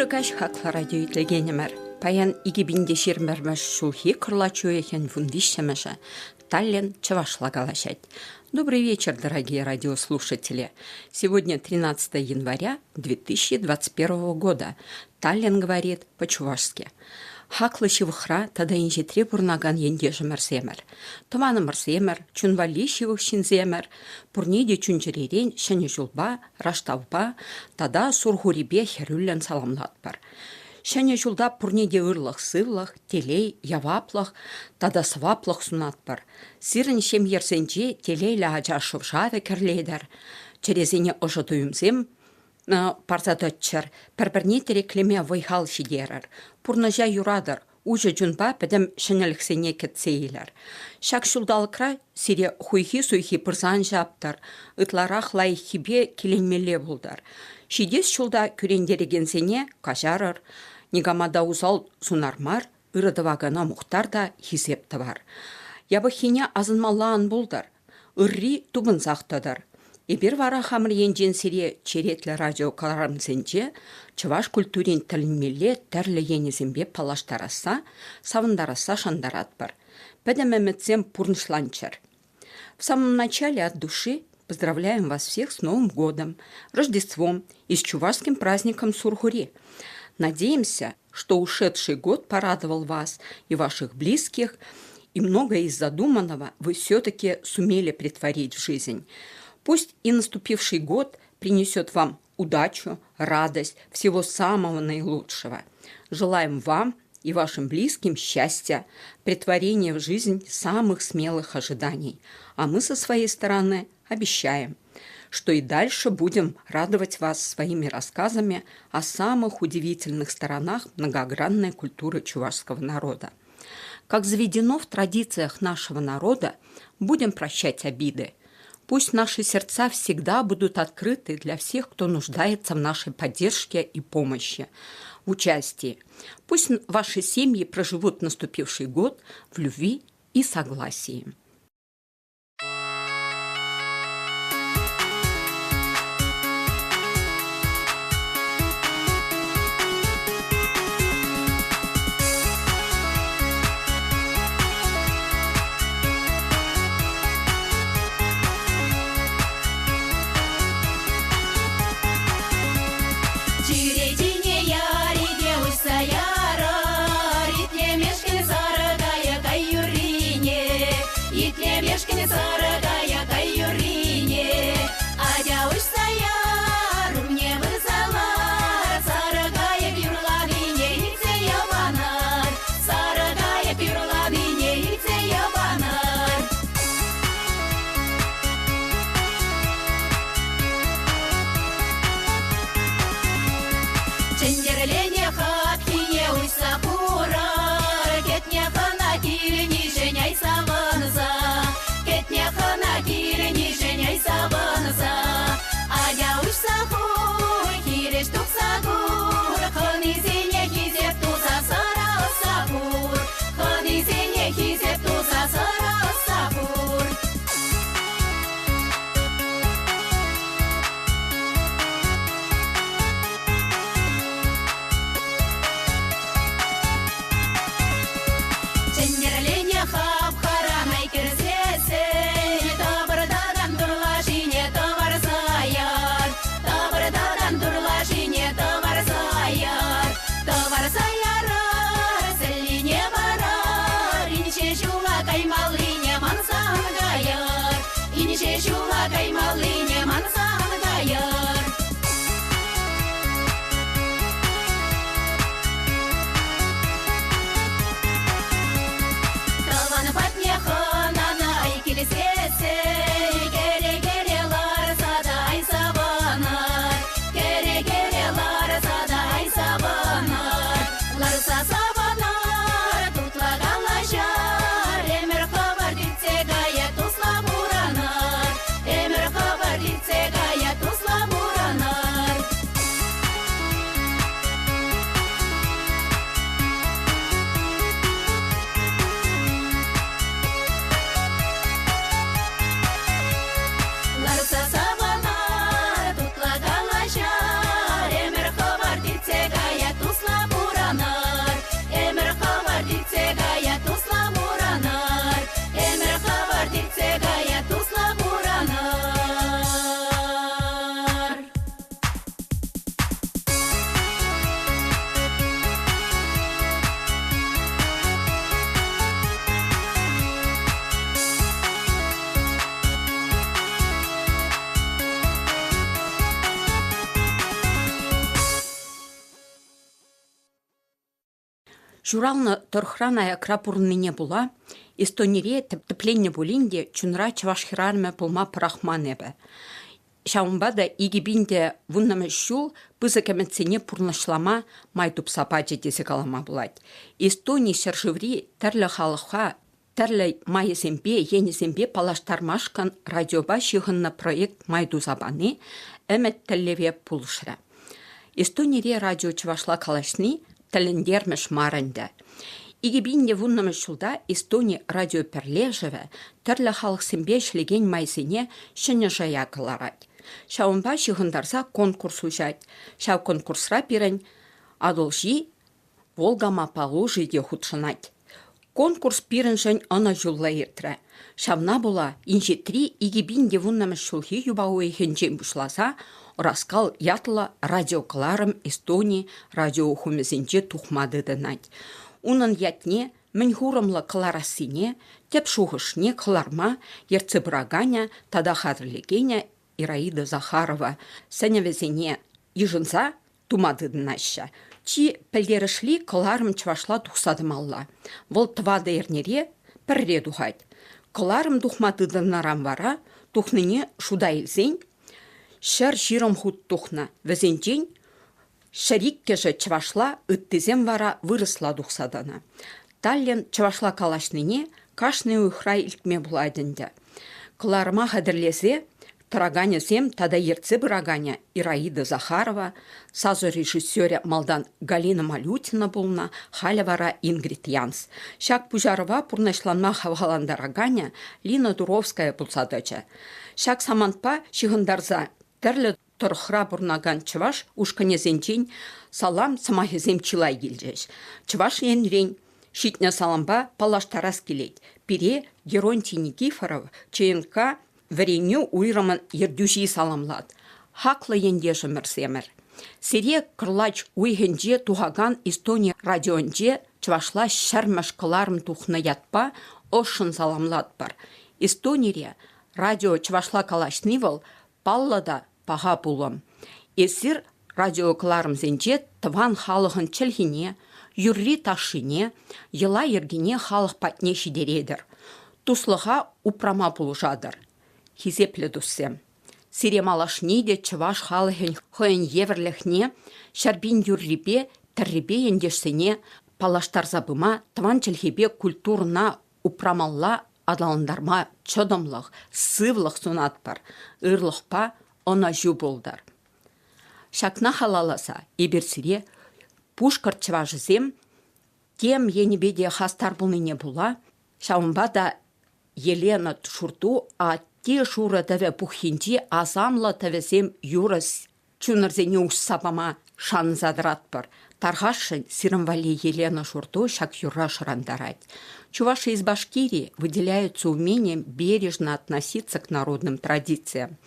Ырӑ каҫ хаклӑ радио итлекенӗмӗр. Паян 2021 ҫулхи кӑрлач уйӑхӗн 13-мӗшӗ. Таллин чӑвашла калаҫать. Добрый вечер, дорогие радиослушатели. Сегодня 13 января 2021 года. Таллин говорит по-чувашски. Хаклӑ ҫывӑхра тата инҫетре пурӑнакан ентешӗмӗрсемӗр, тӑванӑмӑрсемӗр, чун валли ҫывӑх ҫынсемӗр, пурне те чун-чӗререн Ҫӗнӗ ҫулпа, Раштавпа тата Сурхурипе хӗрӳллӗн саламлатпӑр. Ҫӗнӗ ҫулта пурне те ырлӑх-сывлӑх, телей, яваплӑх тата сӑваплӑх сунатпӑр. Сирӗн ҫемйӗрсенче телейлӗ ача шӑв-шавӗ кӗрлетӗр, чӗресене ӑшӑ туйӑмсем парса тӑччӑр, пӗр-пӗрне тӗреклеме вӑй-хал ҫитерӗр, пурнӑҫа юратӑр, уҫӑ чунпа пӗтӗм ҫӗнӗлӗхсене кӗтсе илӗр. Ҫак ҫулталӑкра сире хуйхи-суйхи пырса ан ҫаптӑр, ытларах лайӑххипе киленмелле пултӑр. Ҫитес ҫулта кӳрентерекенсене каҫарӑр, никама та усал сунар мар, ырӑ тӑвакана мухтар та хисеп тӑвар. Япӑххине асӑнмалла ан пултӑр, ырри тупӑнсах тӑтӑр. Эпир вара хамӑр енчен сире черетлӗ радиокӑларӑмсенче чӑваш культурин тӗлӗнмелле тӗрлӗ енӗсемпе паллаштарасса, савӑнтарасса шантаратпӑр. Пӗтӗм ӗмӗтсем пурнӑҫланччӑр. В самом начале от души поздравляем вас всех с Новым годом, Рождеством и с чувашским праздником Сурхури. Надеемся, что ушедший год порадовал вас и ваших близких, и многое из задуманного вы все-таки сумели претворить в жизнь. Пусть и наступивший год принесет вам удачу, радость, всего самого наилучшего. Желаем вам и вашим близким счастья, претворения в жизнь самых смелых ожиданий. А мы со своей стороны обещаем, что и дальше будем радовать вас своими рассказами о самых удивительных сторонах многогранной культуры чувашского народа. Как заведено в традициях нашего народа, будем прощать обиды. Пусть наши сердца всегда будут открыты для всех, кто нуждается в нашей поддержке и помощи, в участии. Пусть ваши семьи проживут наступивший год в любви и согласии. Чӳречине ярите уҫса ярар, итлемешкӗн сарӑ кайӑк юррине, итлемешкӗн сарӑ кайӑк юррине. Атя уҫса яр, умне пырса лар, сарӑ кайӑк юрланине илтсе йӑпанар, сарӑ кайӑк юрланине илтсе йӑпанар. Чӗнтӗрлене хапхине уҫса хурар, кӗтне хӑна килнишӗн ай савӑнса, кӗтне. Ҫуралнӑ тӑрӑхран аякра пурӑннине пула Эстонире тӗпленнӗ пулин те чунра чӑваш хӗрарӑмӗ пулма пӑрахман эпӗ. Ҫавӑнпа та 2010-мӗш ҫул пысӑк ӗмӗтсене пурнӑҫлама май тупса пачӗ тесе калама пулать. Эстони ҫӗршыври тӗрлӗ халӑха тӗрлӗ майӗсемпе, енӗсемпе паллаштармашкӑн радиопа ҫыхӑннӑ проект май туса пани ӗмӗт-тӗллеве пулӑшрӗ. Эстонире радио чӑвашла калаҫни тӗлӗнтермӗш мар ӗнтӗ. 2010-мӗш ҫулта Эстони радиопӗрлешӗвӗ тӗрлӗ халӑхсемпе ӗҫлекен майсене ҫӗнӗ шая кӑларать. Ҫавӑнпа ҫыхӑнтарса конкурс уҫать. Ҫав конкурсра пирӗн Атӑлҫи Волгама Палужи те хутшӑнать. Конкурс пирӗншӗн ӑнӑҫуллӑ иртрӗ. Ҫавна пула инҫетри 2010-мӗш ҫулхи юпа уйӑхӗнчен пуҫласа Ӑраскал ятлӑ радиокӑларӑм Эстони радиохумӗсенче тухма тытӑнать. Унӑн ятне мӗн хурӑмлӑ кӑларассине, тӗп шухӑшне кӑларма ертсе пыраканӗ тата хатӗрлекенӗ Ираида Захарова сӗнӗвӗсене йышӑнса тума тытӑнаҫҫӗ. Чи пӗлтерӗшли кӑларӑм чӑвашла тухса тӑмалла. Вӑл тӑватӑ эрнере пӗрре тухать. Кӑларӑм тухма тытӑннӑран вара тухнине шута илсен 120 хут тухнӑ. Вӗсенчен 102-шӗ чӑвашла, ыттисем вара вырӑсла тухса тӑнӑ. Таллин чӑвашла калаҫнине кашни уйӑхра илтме пулать ӗнтӗ. Кӑларӑма хатӗрлесе тӑраканӗсем тата ертсе пыраканӗ Ираида Захарова, сасӑ режиссерӗ малтан Галина Малютина пулнӑ, халӗ вара Ингрид Янс. Ҫак пуҫарӑва пурнӑҫланма хавхалантараканӗ Лина Туровская пулса тӑчӗ. Ҫак самантпа ҫыхӑнтарса тӗрлӗ тӑрӑхра пурӑнакан чӑваш ушкӑнӗсенчен салам сӑмахӗсем чылай килчӗҫ. Чӑваш Енрен ҫитнӗ салампа паллаштарас килет. Пире Геронтий Никифоров ЧНК вӗренӳ уйрӑмӗн ертӳҫи саламлать. Хаклӑ ентешӗмӗрсемӗр! Сире кӑрлач уйӑхӗнче тухакан Эстони радионче чӑвашла ҫӗрмӗш кӑларӑм тухнӑ ятпа ӑшшӑн саламлатпӑр. Эстонире радио чӑвашла калаҫни вӑл паллӑ та паха пулӑм. Эсир радиокӑларӑмсенче тӑван халӑхӑн чӗлхине, юрри-ташшине, йӑла-йӗркине халӑх патне ҫитеретӗр, туслӑха упрама пулӑшатӑр. Хисеплӗ туссем, сире малашне те чӑваш халӑхӗн хӑйӗн евӗрлӗхне ҫӗрпин юррипе, тӗррипе ентешсене паллаштарса пыма тӑван чӗлхепе культурӑна упрамалла аталантарма чӑтӑмлӑх, сывлӑх сунатпӑр, ырлӑхпа ӑнӑҫу пултӑр. Ҫакна халалласа эпир сире пушкӑрт чӑвашӗсем тем енӗпе те хастар пулнине пула ҫавӑнпа та Елена Шурту атте шурӑ тӗвӗ пуххинчи асамлӑ тӗвӗсем юрӑ чунӑрсене уҫса пама шанса тӑратпӑр. Тархасшӑн сирӗн валли Елена Шурту ҫак юрра шӑрантарать. Чуваши из Башкирии выделяются умением бережно относиться к народным традициям.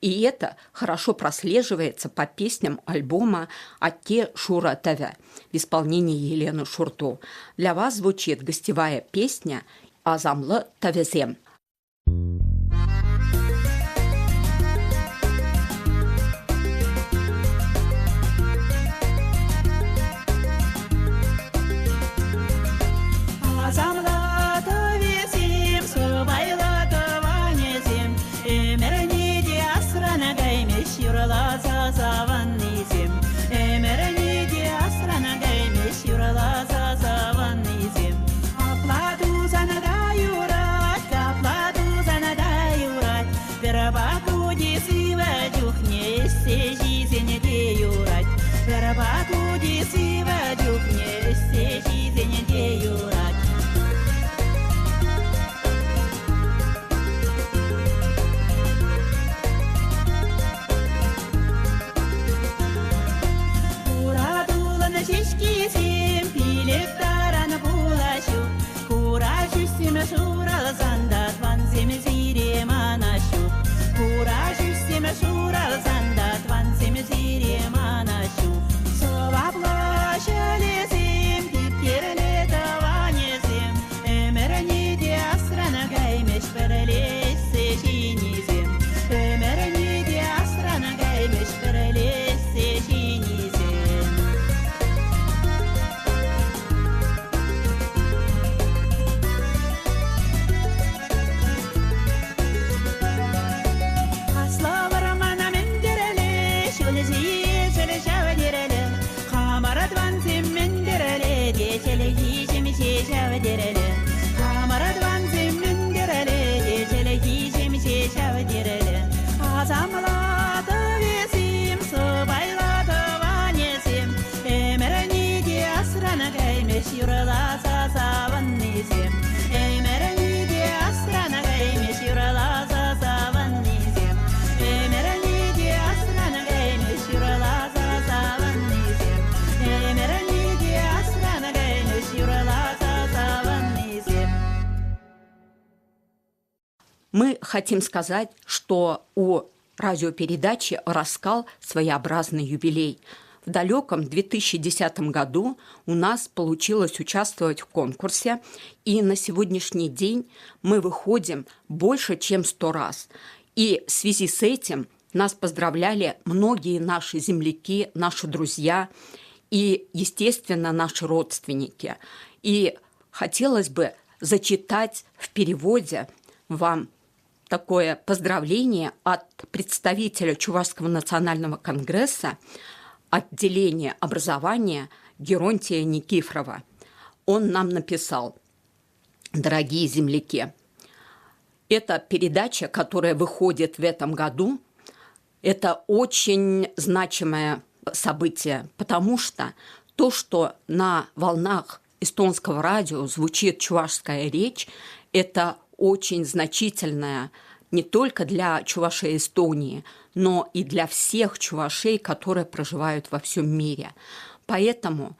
И это хорошо прослеживается по песням альбома «Атте шурӑ тӗвӗ» в исполнении Елены Шурту. Для вас звучит гостевая песня «Асамлӑ тӗвӗсем». Асамлӑ тӑвӗсем, сӑпайлӑ тӑванӗсем, ӗмӗрне те асран каймӗҫ юрласа савӑннисем. Ӗмӗрне те асран каймӗҫ юрласа савӑннисем. Апла тусан та юрать, Мы хотим сказать, что у радиопередачи «Раскал» своеобразный юбилей. В далеком 2010 году у нас получилось участвовать в конкурсе, и на сегодняшний день мы выходим больше, чем 100 раз. И в связи с этим нас поздравляли многие наши земляки, наши друзья и, естественно, наши родственники. И хотелось бы зачитать в переводе вам такое поздравление от представителя Чувашского национального конгресса отделения образования Геронтия Никифорова. Он нам написал: «Дорогие земляки, эта передача, которая выходит в этом году, это очень значимое событие, потому что то, что на волнах эстонского радио звучит чувашская речь, это очень значительное не только для чувашей Эстонии, но и для всех чувашей, которые проживают во всем мире. Поэтому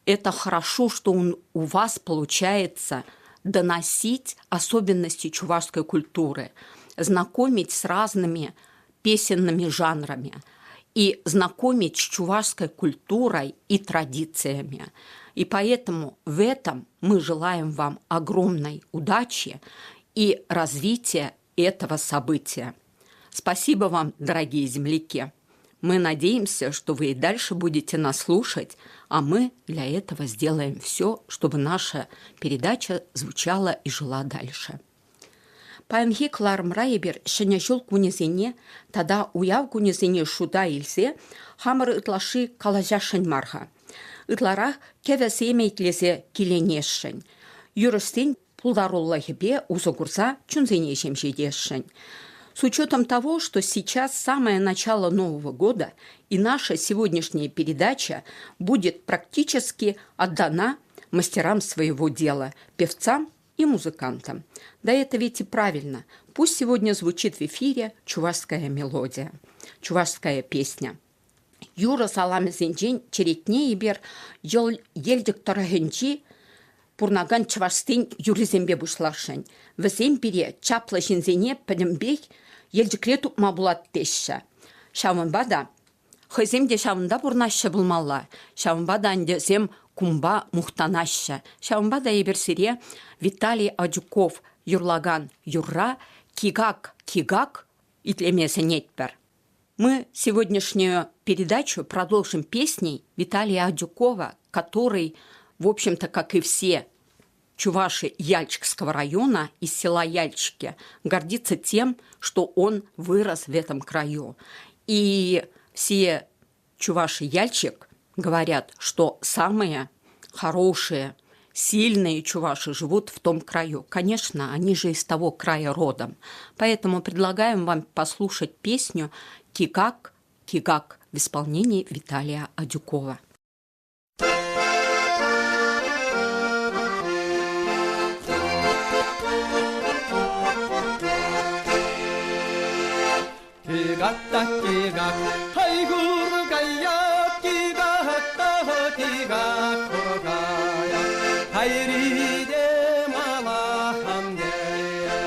это хорошо, что у вас получается доносить особенности чувашской культуры, знакомить с разными песенными жанрами и знакомить с чувашской культурой и традициями. И поэтому в этом мы желаем вам огромной удачи и развития этого события. Спасибо вам, дорогие земляки. Мы надеемся, что вы и дальше будете нас слушать, а мы для этого сделаем все, чтобы наша передача звучала и жила дальше. Паянхи кӑларӑмра эпир Ҫӗнӗ ҫул кунӗсене тата уяв кунӗсене шута илсе хамӑр ытлашши калаҫасшӑн мар-ха. Ытларах кӗвӗ-семӗ итлесе киленесшӗн. Юрӑҫсен пултарулӑхӗпе усӑ курса чунсене ҫемҫетесшӗн. С учетом того, что сейчас самое начало Нового года и наша сегодняшняя передача будет практически отдана мастерам своего дела, певцам и музыкантам. Да это ведь и правильно. Пусть сегодня звучит в эфире чувашская мелодия, чувашская песня. Юрӑ саламӗсенчен черетне эпир Елчӗк тӑрӑхӗнчи пурӑнакан чӑвашсен юррисемпе пуҫласшӑн. Вӗсем пире чаплӑ ҫынсене пӗтӗмпех Елчӗкре тупма пулать теҫҫӗ. Ҫавӑнпа та хӑйсем те ҫавӑнта пурӑнаҫҫӗ пулмалла. Ҫавӑнпа та ӗнтӗсем кумпа мухтанаҫҫӗ. Ҫавӑнпа та эпир сире Виталий Адюков юрлакан юрра «Кикак, кикак» итлеме сӗнетпӗр. Мы сегодняшнюю передачу продолжим песней Виталия Адюкова, который, в общем-то, как и все чуваши Яльчикского района из села Яльчики, гордится тем, что он вырос в этом краю. И все чуваши Яльчик говорят, что самые хорошие, сильные чуваши живут в том краю. Конечно, они же из того края родом. Поэтому предлагаем вам послушать песню «Кикак, кикак» в исполнении Виталия Адюкова. Кигак та кигак, хайгургая, кигак та кигак кургая, хайриде малахам дер.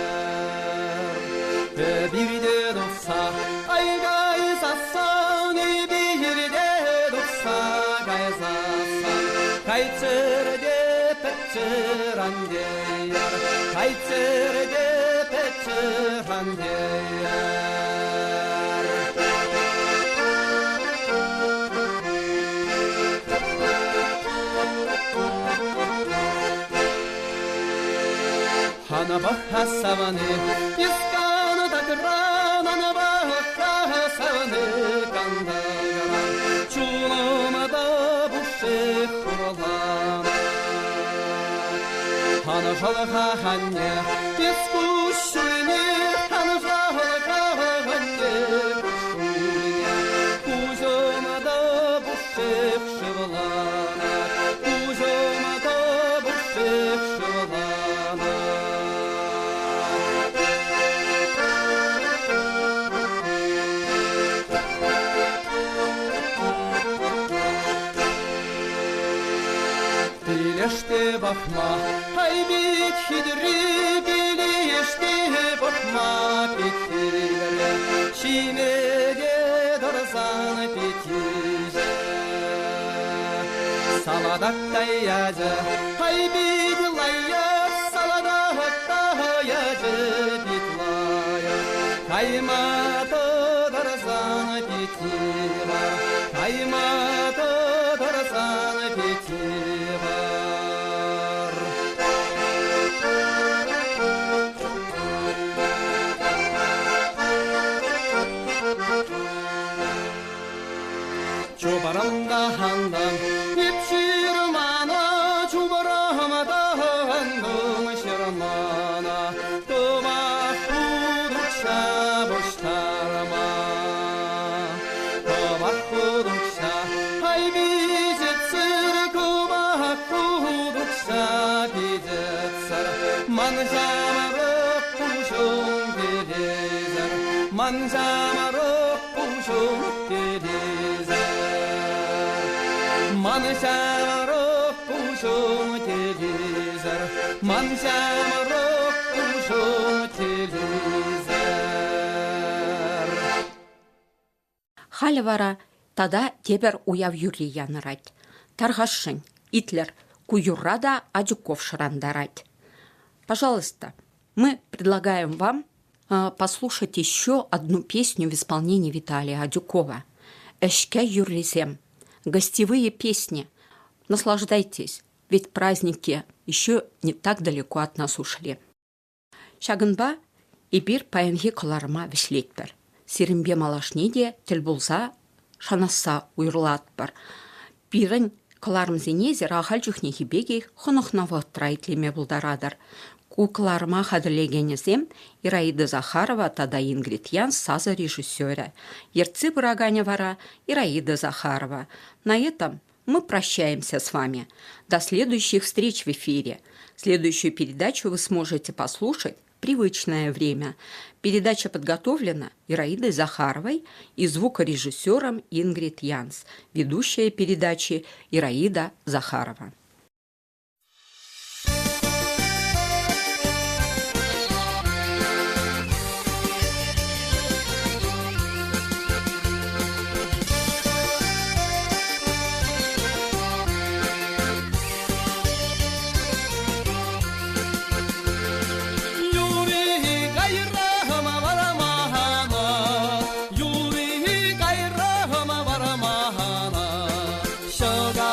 Бирде тухса, айгайсасан, бирде тухса кайсасан, кайцерде петчеран дер, кайцерде петчеран дер. Ханабахасаваны, исканы такран, анабахасаваны кандагара, чулымада бушек куралана. Ханажалха ханне, искушуне, ханажалха ханне, кушуне, кузымада бушек шывлана, кузымада бушек шывлана. Пилеште бахма, хайбит хидри пилеште. Ӗҫке пӑхма пит хитре, ҫимӗке тӑрсан пит йӳҫӗ. Салатать та ячӗ, хай пит лайӑх, салатать та ячӗ пит лайӑх. Кайма тӑтӑрсан пит йывӑр, кайма тӑтӑрсан пит йывӑр. Чупарам та хантӑм, эп ҫырмана, чупарам та хантӑм ҫырмана, тӑвах путукҫа пуҫтарма. Тӑвах путукҫа, ай пичетсӗр, кӑвак путукҫа пичетсӗр, ман ҫамрӑк пуҫум телейсӗр, ман ҫамрӑк пуҫум телейсӗр. Ман ҫамрӑк пуҫум телейсӗр, ман ҫамрӑк пуҫум телейсӗр. Халӗ вара тата тепӗр уяв юрри янӑрать. Тархасшӑн, итлӗр, ку юрра та Адюков шӑрантарать. Пожалуйста, мы предлагаем вам послушать еще одну песню в исполнении Виталия Адюкова. «Ӗҫкӗ юррисем», гостевые песни. Наслаждайтесь, ведь праздники еще не так далеко от нас ушли. Ҫакӑнпа эпир паянхи кӑларӑма вӗҫлетпӗр. Сирӗнпе малашне те тӗл пулса шанасса уйрӑлатпӑр. Пирӗн кӑларӑмсене эсир ахаль чухнехи пекех хӑнӑхнӑ вӑхӑтра итлеме пултаратӑр. Ку кӑларӑма хатӗрлекенӗсем Ираида Захарова тата Ингрид Ян сасӑ режиссерӗ. Ертсе пыраканӗ вара Ираида Захарова. На этом мы прощаемся с вами. До следующих встреч в эфире. Следующую передачу вы сможете послушать в привычное время. Передача подготовлена Ираидой Захаровой и звукорежиссером Ингрид Янс. Ведущая передачи Ираида Захарова. Юрий кайрӑм вӑрмана, Юрий кайрӑм вӑрмана, Ҫӑка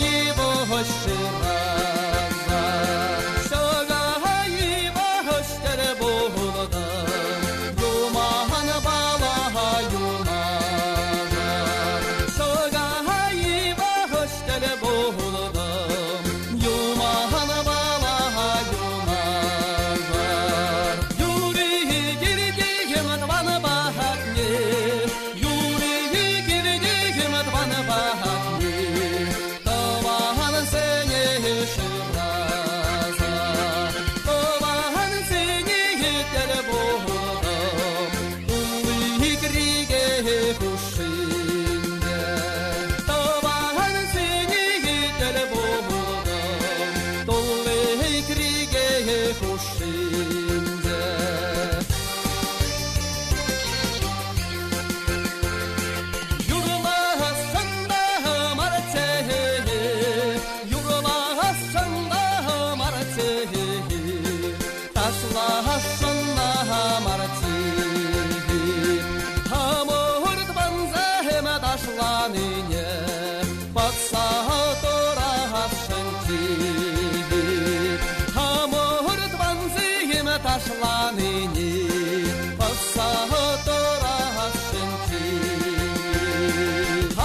йывӑҫ шыраса, ҫӑка йывӑҫ тӗл пултӑм, Юман пала юнашар. Ҫӑка йывӑҫ тӗл пултӑм, Юман пала юнашар. Юрий килтӗм тӑван патне, Юрий килтӗм тӑван патне, Тӑвансене шыраса, тӑвансене тӗл пултӑм, Тулли кӗреке хушшинче. Тӑвансене тӗл пултӑм, тулли кӗреке хушшинче. Юрласӑн та марччӗ, юрласӑн та марччӗ, ташласӑн та марччӗ. Хамӑр тӑвансем ташланине пӑхса тӑрасшӑнччӗ. Хамӑр тӑвансем ташланине пӑхса тӑрасшӑнччӗ.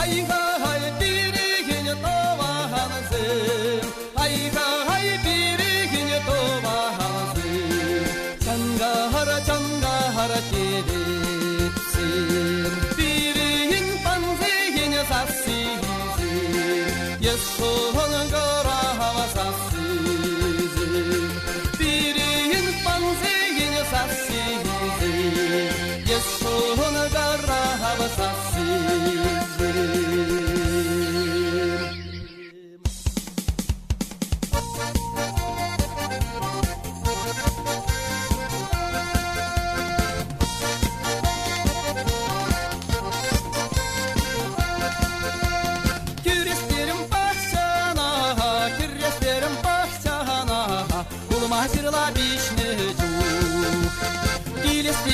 Ай-хай, пирӗн тӑвансем, ай-хай, пирӗн тӑвансем, чанкар-чанкар теветсем, пирӗн пансен сассисем, эс шӑнкӑрав сассисем, пирӗн пансен сассисем, эс шӑнкӑрав сассисем.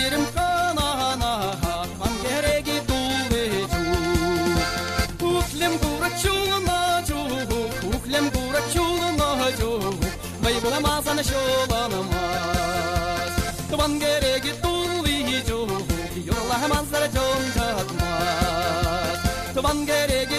Кайрӑм хӑнана, тӑван кӗреки тулли чух. Ухлӗм курӑк ҫулнӑ чух, ухлӗм курӑк ҫулнӑ чух, вӑй пуламасан ҫулӑнмасть. Тӑван кӗреки тулли чух, юрламасӑр чун чӑтмасть. Тӑван кӗреки.